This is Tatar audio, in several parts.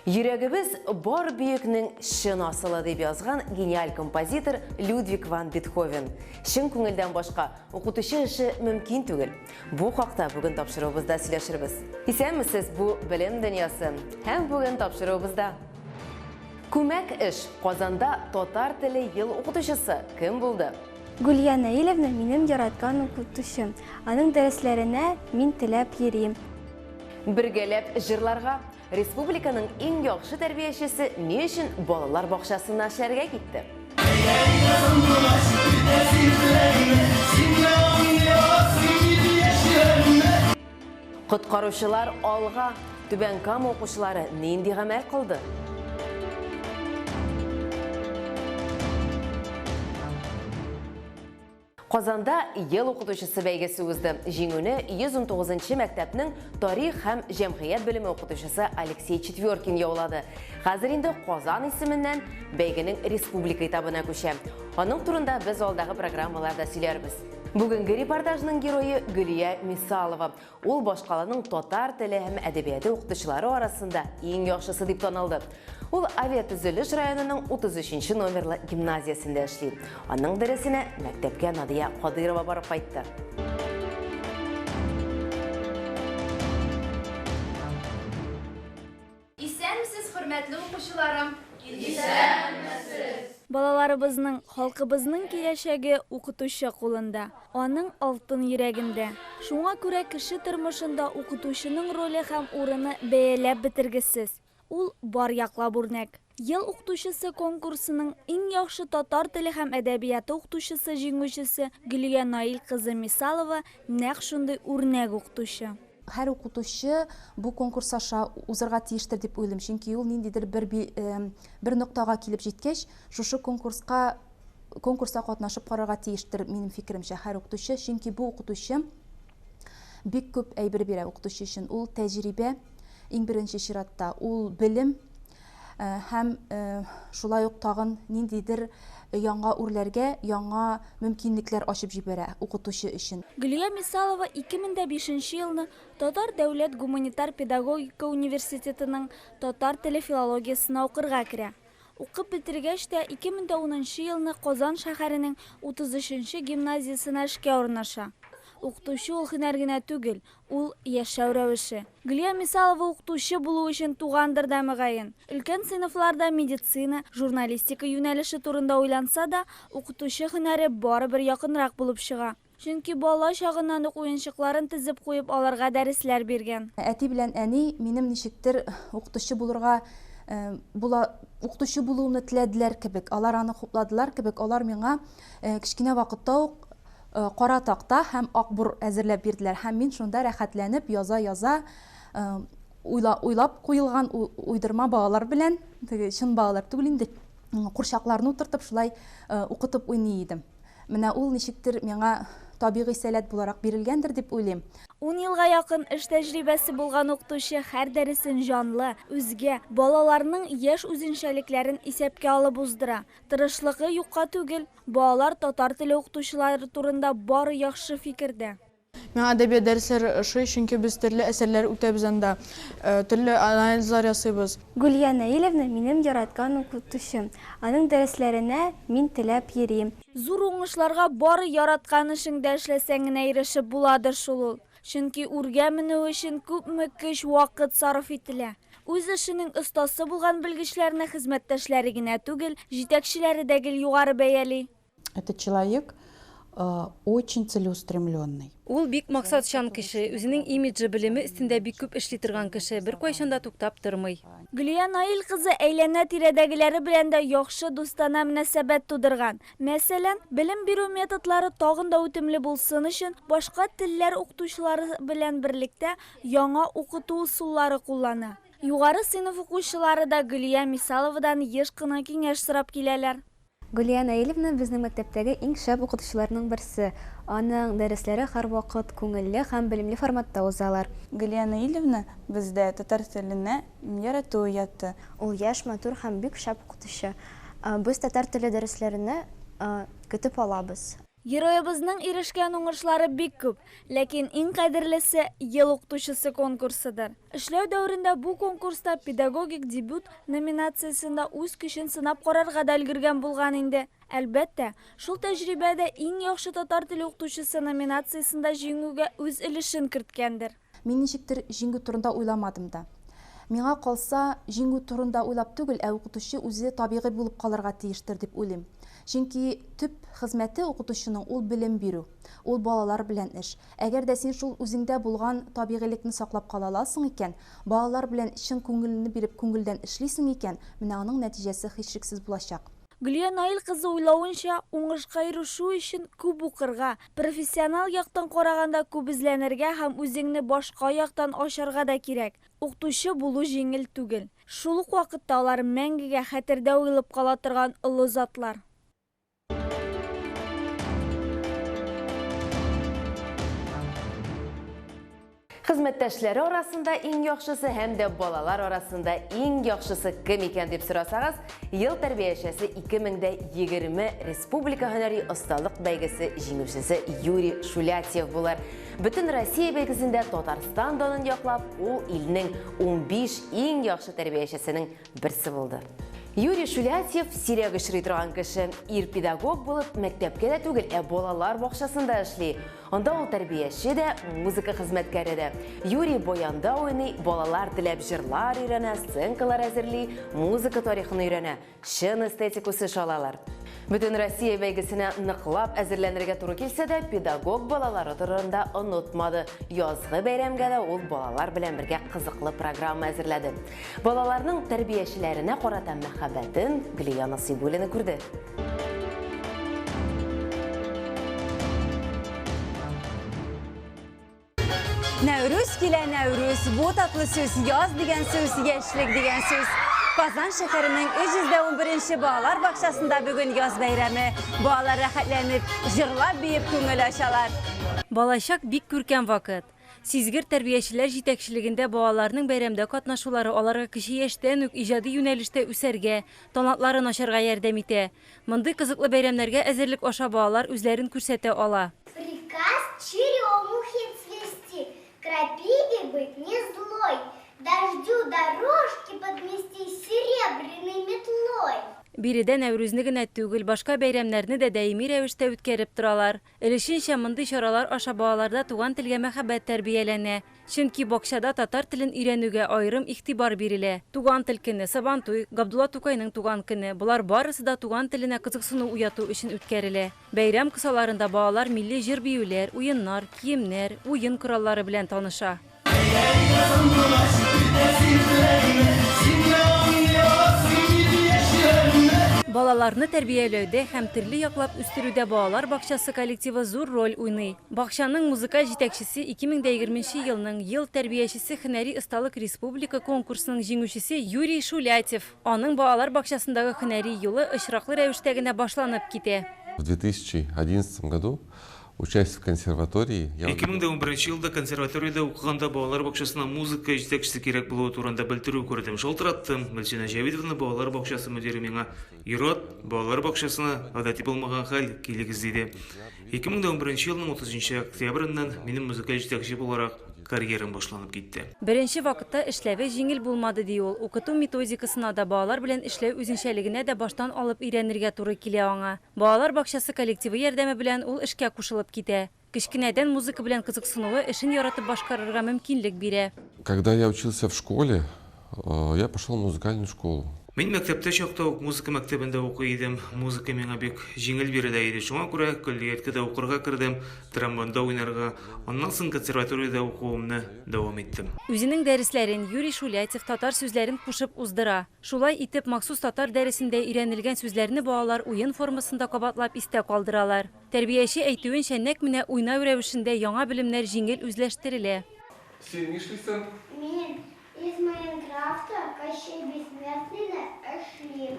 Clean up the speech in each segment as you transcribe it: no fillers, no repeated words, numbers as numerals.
Йөрәгебез бар бөекнең чын асылы, дип язган гениаль композитор Людвиг ван Бетховен. Чын күңелдән башка укытучы эше мөмкин түгел. Бу хакта бүген тапшыруыбызда сөйләшербез. Исәнмесез, бу Белем дөньясы. Һәм бүген тапшыруыбызда Күмәк эш. Казанда татар теле ел укытучысы кем булды? Гөлия Наилевна минем яраткан укытучым. Аның дәресләренә мин теләп йөрим. Бергәләп җырларга. Республиканың иң яхшы тәрбиячесе ни өчен балалар бакчасына эшләргә китте? Коткаручылар алга! Түбән Кама укучылары нинди гамәл кылды? Казанда Ел укытучысы бәйгесе узды. Җиңүне 119 нчы мәктәпнең тарих һәм җәмгыять белеме укытучысы Алексей Четверкин яулады. Хәзер инде Казан исеменнән бәйгенең республика этабына күчә. Аның турында без алдагы программаларда сөйләрбез. Бүгенге репортажның герое Гөлия Мисалова. Ул башкаланың татар теле һәм әдәбияты укытучылары арасында иң яхшысы дип танылды. Ул Авиатөзелеш районының 33 нче номерлы гимназиясендә эшли. Аның дәресенә мәктәпкә Надия Кадыйрова барып кайтты. Исәнмесез, хөрмәтле укучыларым! Исәнмесез! Балаларыбызның, халкыбызның киләчәге укытучы кулында, аның алтын йөрәгендә. Шуңа күрә кеше тормышында укытучының роле һәм урыны бәяләп бетергесез. Ул, бар яклап үрнәк. Ел укытучысы конкурсының иң яхшы татар теле һәм әдәбияты укытучысы җиңүчесе Гөлия Наил кызы Мисалова нәкъ шундый үрнәк укытучы. Һәр укытучы бу конкурс аша узырга тиештер дип уйлыйм, чөнки ул ниндидер бер бер ноктага килеп җиткәч, шушы конкурска конкурста катнашып карарга тиештер, минем фикеремчә, һәр укытучы, чөнки бу укытучы бик күп әйбер бирә укытучы өчен. Ул тәҗрибә, иң беренче чиратта, ул белем, Һәм шулай ук тагын ниндидер яңа үрләргә, яңа мөмкинлекләр ачып җибәрә укытучы өчен. Гөлия Мисалова 2005 нче елны Татар дәүләт гуманитар педагогика университетының татар теле филологиясенә укырга керә. Укып бетергәч тә 2010 нчы елны Казан шәһәренең 33 нче гимназиясенә эшкә урнаша. Укытучы ул һөнәр генә түгел, Ул, яшәү рәвеше. Гөлия Мисалова укытучы булу өчен тугандыр да, мөгаен. Өлкән сыйныфларда медицина, журналистика юнәлеше турында уйланса да, укытучы һөнәре барыбер якынрак булып чыга. Чөнки бала чагыннан ук уенчыкларын тезеп куеп аларга дәресләр биргән. Әти белән әни минем ничектер укытучы булырга була, укытучы булуымны теләделәр кебек, алар аны хупладылар кебек, алар миңа кечкенә вакытта ук Кара такта һәм ак бур әзерләп бирделәр һәм мин шунда рәхәтләнеп яза-яза уйлап куелган уйдырма балалар белән, теге чын балалар түгел инде, курчакларны утыртып шулай укытып уйный идем. Менә ул ничектер миңа табигый сәләт буларак бирелгәндер дип уйлыйм. Ун елга якын эш тәҗрибәсе булган укытучы һәр дәресен җанлы, үзгә, балаларның яшь үзенчәлекләрен исәпкә алып уздыра. Тырышлыгы юкка түгел. Балалар татар теле укытучылары турында бары яхшы фикердә. Миңа әдәбият дәресләре ошый, чөнки без төрле әсәрләр үтәбез анда, төрле анализлар ясыйбыз. Гөлия Наилевна минем яраткан укытучым. Аның дәресләренә мин теләп йөрим. Зур уңышларга бары яраткан эшеңдә эшләсәң генә ирешеп буладыр шул ул. Чөнки үргә менү өчен күпме көч, вакыт сарыф ителә. Үз эшенең остасы булган белгечләрне хезмәттәшләре генә түгел, җитәкчеләре дә гел югары бәяли. Это человек очень целеустремленный. Ул бик максатчан кеше, үзенең имиджы, белеме өстендә бик күп эшли торган кеше, беркайчан да туктап тормый. Гөлия Наил кызы әйләнә-тирәдәгеләре белән дә яхшы дустанә мөнәсәбәт тудырган. Мәсәлән, белем бирү методлары тагын да үтемле булсын өчен, башка телләр укытучылары белән берлектә яңа укыту ысуллары куллана. Югары сыйныф укучылары да Гөлия Мисаловадан еш кына киңәш сорап киләләр. Гөлия Наилевна безнең мәктәптәге иң шәп укытучыларның берсе. Аның дәресләре һәрвакыт күңелле һәм белемле форматта узалар. Гөлия Наилевна бездә татар теленә ярату уятты. Ул яшь, матур һәм бик шәп укытучы. Без татар теле дәресләренә көтеп алабыз. Героебызның ирешкән уңышлары бик күп, ләкин иң кадерлесе, Ел укытучысы конкурсыдыр. Эшләү дәверендә бу конкурста Педагогик дебют номинациясендә үз көчен сынап карарга да өлгергән булган инде. Әлбәттә, шул тәҗрибә дә Иң яхшы татар теле укытучысы номинациясендә җиңүгә үз өлешен керткәндер. Мин ничектер җиңү турында уйламадым да. Миңа калса, җиңү турында уйлап түгел, ә укытучы үзе табигый булып калырга тиештер дип уйлыйм. Чөнки төп хезмәте укытучының ул белем бирү, ул балалар белән эш. Әгәр дә син шул үзеңдә булган табигыйлекне саклап кала аласың икән, балалар белән чын күңелеңне биреп күңелдән эшлисең икән, менә аның нәтиҗәсе һичшиксез булачак. Гөлия Наил кызы уйлавынча, уңышка ирешү өчен күп укырга, профессионал яктан караганда күп эзләнергә һәм үзеңне башка яктан ачарга да кирәк. Укытучы булу җиңел түгел. Шул ук вакытта алар мәңгегә хәтердә уелып кала торган олы затлар. Хезмәттәшләре арасында иң яхшысы һәм дә балалар арасында иң яхшысы кем икән дип сорасагыз, Ел тәрбиячесе 2020 республика һөнәри осталык бәйгесе җиңүчесе Юрий Шулятьев булыр. Бөтен Россия бәйгесендә Татарстан данын яклап, ул илнең 15 иң яхшы тәрбиячесенең берсе булды. Юрий Шулятьев сирәк очрый торган кеше. Ир педагог булып, мәктәпкә дә түгел, ә балалар бакчасында эшли. Анда ул тәрбияче дә, музыка хезмәткәре дә. Юрий баянда уйный, балалар теләп җырлар өйрәнә, сценкалар әзерли, музыка тарихын өйрәнә. Чын эстетик үсеш алалар. Бөтен Россия бәйгесенә ныклап әзерләнергә туры килсә дә, педагог балалары турында онытмады. Язгы бәйрәмгә дә ул балалар белән бергә кызыклы программа әзерләде. Балаларның тәрбиячеләренә карата мәхәббәтен Гөлия Насыйбуллина күрде. Нәүрүз килә, Нәүрүз, бу татлы сүз, яз дигән сүз, яшьлек дигән сүз. Казан шәһәренең 311 нче балалар бакчасында бүген яз бәйрәме. Балалар рәхәтләнеп, җырлап-биеп күңел ачалар. Балачак бик күркәм вакыт. Сизгер тәрбиячеләр җитәкчелегендә балаларның бәйрәмдә катнашулары аларга кече яшьтән үк иҗади юнәлештә үсәргә, талантларын ачарга ярдәм итә. Мондый кызыклы бәйрәмнәргә әзерлек аша балалар үзләрен күрсәтә ала. Приказ черемухе цвести, Крапиве быть не злой, Дождю дорожки подмести Серебряной метлой. Биредә Нәүрүзне генә түгел, башка бәйрәмнәрне дә даими рәвештә үткәреп торалар. Өлешенчә мондый чаралар аша балаларда туган телгә мәхәббәт тәрбияләнә. Чөнки бакчада татар телен өйрәнүгә аерым игътибар бирелә. Туган тел көне, Сабантуй, Габдулла Тукайның туган көне, болар барысы да туган теленә кызыксыну уяту өчен үткәрелә. Бәйрәм кысаларында балалар милли җыр-биюләр, уеннар, киемнәр, уен кораллары белән таныша. Балаларны тәрбияләүдә һәм төрле яклап үстерүдә балалар бакчасы коллективы зур роль уйный. Бакчаның музыкаль җитәкчесе 2020 нче елның Ел тәрбиячесе һөнәри осталык республика конкурсының җиңүчесе Юрий Шулятев. Аның балалар бакчасындагы һөнәри юлы очраклы рәвештә генә башланып китә. В 2011 году Учась в консерватории, я 2011 елда консерваториядә укыганда балалар бакчасына музыка җитәкчесе кирәк булуы турында белдерү күрдем. Шалтыраттым. Гөлсинә Җәвидовна, балалар бакчасы мөдире миңа, Ир-ат, балалар бакчасына, гадәти булмаган хәл, килегез, диде. 2011 елның 30 нчы октябреннән минем музыкаль җитәкче буларак карьерам башланып китте. Беренче вакытта эшләве җиңел булмады, ди ул. Укыту методикасына да, балалар белән эшләү үзенчәлегенә дә баштан алып өйрәнергә туры килә аңа. Балалар бакчасы коллективы ярдәме белән ул эшкә кушылып китә. Кечкенәдән музыка белән кызыксынуы эшен яратып башкарырга мөмкинлек бирә. Когда я учился в школе, я пошел в музыкальную школу. Мин мәктәптә чакта ук музыка мәктәбендә укый идем. Музыка миңа бик җиңел бирелә иде. Шуңа күрә көллияткә дә укырга кердем, тромбонда уйнарга, аннан соң консерваториядә укуымны дәвам иттем. Үзенең дәресләрен Юрий Шулятев татар сүзләрен кушып уздыра. Шулай итеп, махсус татар дәресендә өйрәнелгән сүзләрне балалар уен формасында кабатлап истә калдыралар. Тәрбияче әйтүенчә, нәкъ менә уйнау рәвешендә яңа белемнәр җиңел үзләштерелә. Син нишлисең? Мин из Майнкрафта Кощей Бессмертныйны эшлим.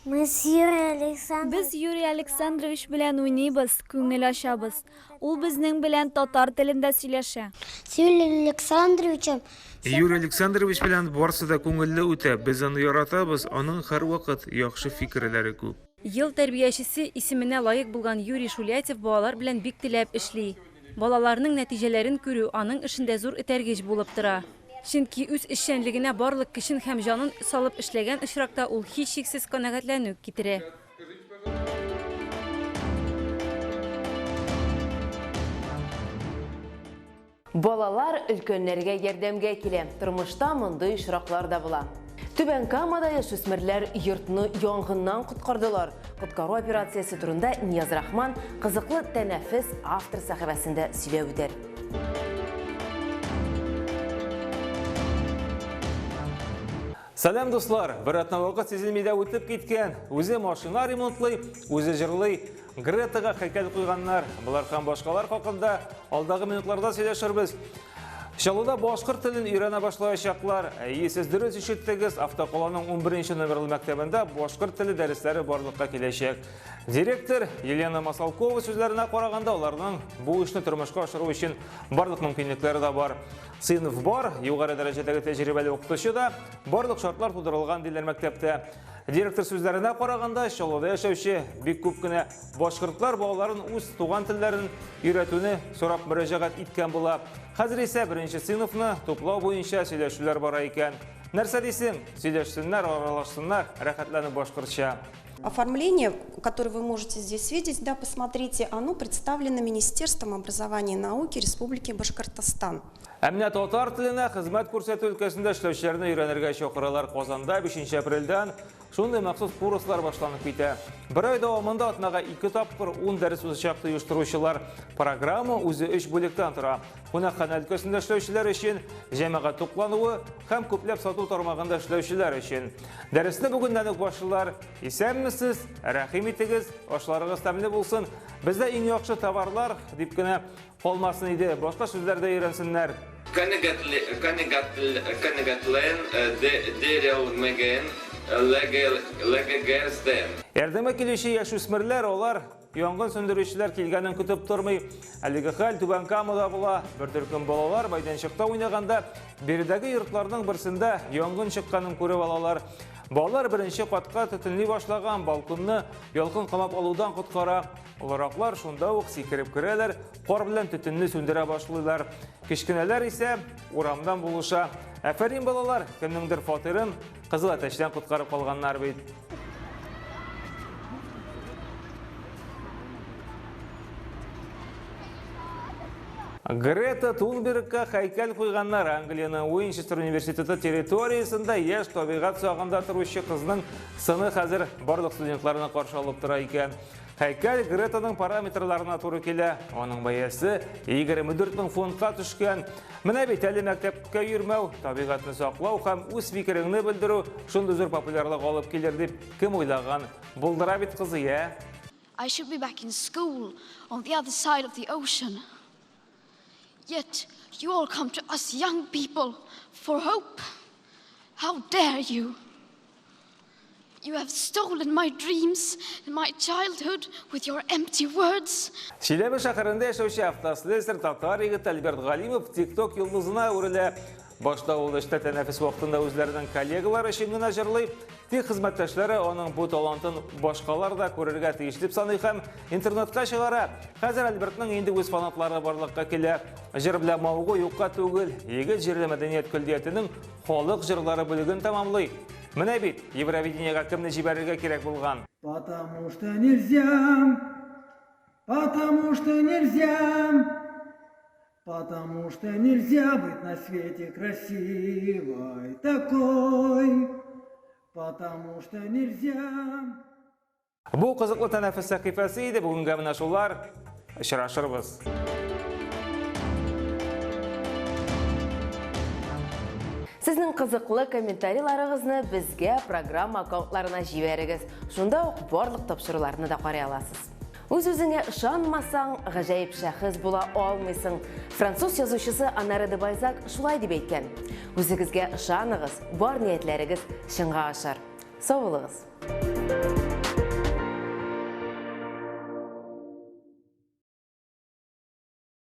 Мы с Юрием Александровичем. Без Юрий Александрович белән уйныйбыз, күңел ачабыз. Ул безнең белән татар телендә сөйләшә. С Юрием Александровичем Юрий Александрович белән барсы да күңелле үтә, без аны яратабыз, аның һәрвакыт яхшы фикерләре күп. Ел тәрбиячесе исеменә лаек булган Юрий Шулятев балалар белән бик теләп эшли. Балаларның нәтиҗәләрен күрү аның эшендә зур этәргеч булып тора. Чөнки үз эшчәнлегенә барлык көчен һәм җанын салып эшләгән очракта ул һичшиксез канәгатьләнү китерә. Балалар өлкәннәргә ярдәмгә килә. Тормышта мондый очраклар да була. Түбән Камада яшүсмерләр йортны янгыннан коткардылар. Коткару операциясе турында Нияз Рахман кызыклы тәнәфес автор сәхифәсендә сөйләп үтәр. Сәлам, дуслар! Бер атна вакыт сизелми дә үтеп киткән. Үзе машина ремонтлый, үзе җырлый. Гретага һәйкәл куйганнар. Болар һәм башкалар хакында алдагы минутларда сөйләшербез. Чаллыда башкорт телен өйрәнә башлаячаклар. Әйе, сез дөрес ишеттегез, Автокаланың 11 номерлы мәктәбендә башкорт теле дәресләре барлыкка киләчәк. Директор Елена Масалкова сүзләренә караганда, аларның бу эшне тормышка ашыру өчен барлык мөмкинлекләре дә бар. Сыйныф бар, югары дәрәҗәдәге тәҗрибәле укытучы да, барлык шартлар тудырылган, диләр мәктәптә. Директор сүзләренә караганда, Чаллыда яшәүче бик күп кенә башкортлар балаларын үз туган телләрен өйрәтүне сорап мөрәҗәгать иткән була. Хәзер исә беренче сыйныфны туплау буенча сөйләшүләр бара икән. Нәрсә дисең? Сөйләшсеннәр, аралашсыннар, рәхәтләнеп башкортча. Оформление, которое вы можете здесь видеть, да, посмотрите, оно представлено Министерством образования и науки Республики Башкортостан. Ә менә татар теленә хезмәт күрсәтү өлкәсендә эшләүчеләрне өйрәнергә чакыралар. Казанда 5 апрельдән шундый махсус курслар башланып китә. Бер ай дәвамында атнага 2 тапкыр 10 дәрес узачак оештыручылар. Программа үзе 3 бүлектән тора. Кунакханә өлкәсендә эшләүчеләр өчен, җәмәгать туклануы һәм күпләп сату тармагында эшләүчеләр өчен. Дәресне бүгеннән үк башлыйлар. Исәнмесез, рәхим итегез, ашларыгыз тәмле булсын. Бездә иң яхшы товарлар дип кенә калмасын иде, башка сүзләр дә өйрәнсеннәр. Канәгатьлән дерелмәгән легегездән. Ярдәмгә килүче яшүсмерләр алар янгын сүндерүчеләр килгәнен көтеп тормый. Әлеге хәл Түбән Камада була. Бер төркем балалар мәйданчыкта уйнаганда биредәге йортларның берсендә янгын чыкканын күреп алалар. Балалар беренче катка төтенли башлаган балконны ялкын камап алудан коткара. Олыраклар шунда ук сикереп керәләр, кар белән төтенне сүндерә башлыйлар. Кечкенәләр исә урамдан булыша. Афәрин, балалар, кемнеңдер фатирын кызыл әтәчтән коткарып калганнар бит. Грета Тунбергка һәйкәл куйганнар. Англиянең Уинчестер университеты территориясендә яшь табигать сагында торучы кызның сыны хәзер барлык студентларны каршы алып тора икән. Һәйкәл Гретаның параметрларына туры килә. Аның бәясе 24 мең фунтка төшкән. Менә бит әле мәктәпкә йөрмәү, табигатьне саклау һәм үз фикереңне белдерү шундый зур популярлык алып килер дип кем уйлаган? Булдыра бит кызы, я? I should be back in school on the other side of the ocean. Yet you all come to us young people for hope. How dare you? You have stolen my dreams and my childhood with your empty words. Чиләбе шәһәрендә яшәүче автослесарь татар егете Альберт Галимов TikTok йолдызына әверелә. Башта ул эштә тәнәфес вакытында үзләренең коллегалары өчен генә җырлый. Тик хезмәттәшләре аның бу талантын башкалар да күрергә тиеш дип саный һәм интернетка чыгара. Хәзер Альбертның инде үз фанатлары барлыкка килә. Җыр белән мавыгу юкка түгел. Егет җирле мәдәният көллиятенең халык җырлары бүлеген тәмамлый. Менә бит Евровидениегә кемне җибәрергә кирәк булган. Потому что нельзя, потому что нельзя, потому что нельзя быть на свете красивой такой, потому что нельзя. Бу кызыклы тәнәфес сәхифәсе иде. Бүгенгә менә шулар. Очрашырбыз. Сезнең кызыклы комментарийларыгызны безгә программа аккаунтларына җибәрегез. Шунда ук барлык тапшыруларны да карый аласыз. Үз-үзеңә ышанмасаң, гаҗәеп шәхес була алмыйсың. Француз язучысы Оноре де Бальзак шулай дип әйткән. Үзегезгә ышаныгыз, бар ниятләрегез чынга ашар. Сау булыгыз.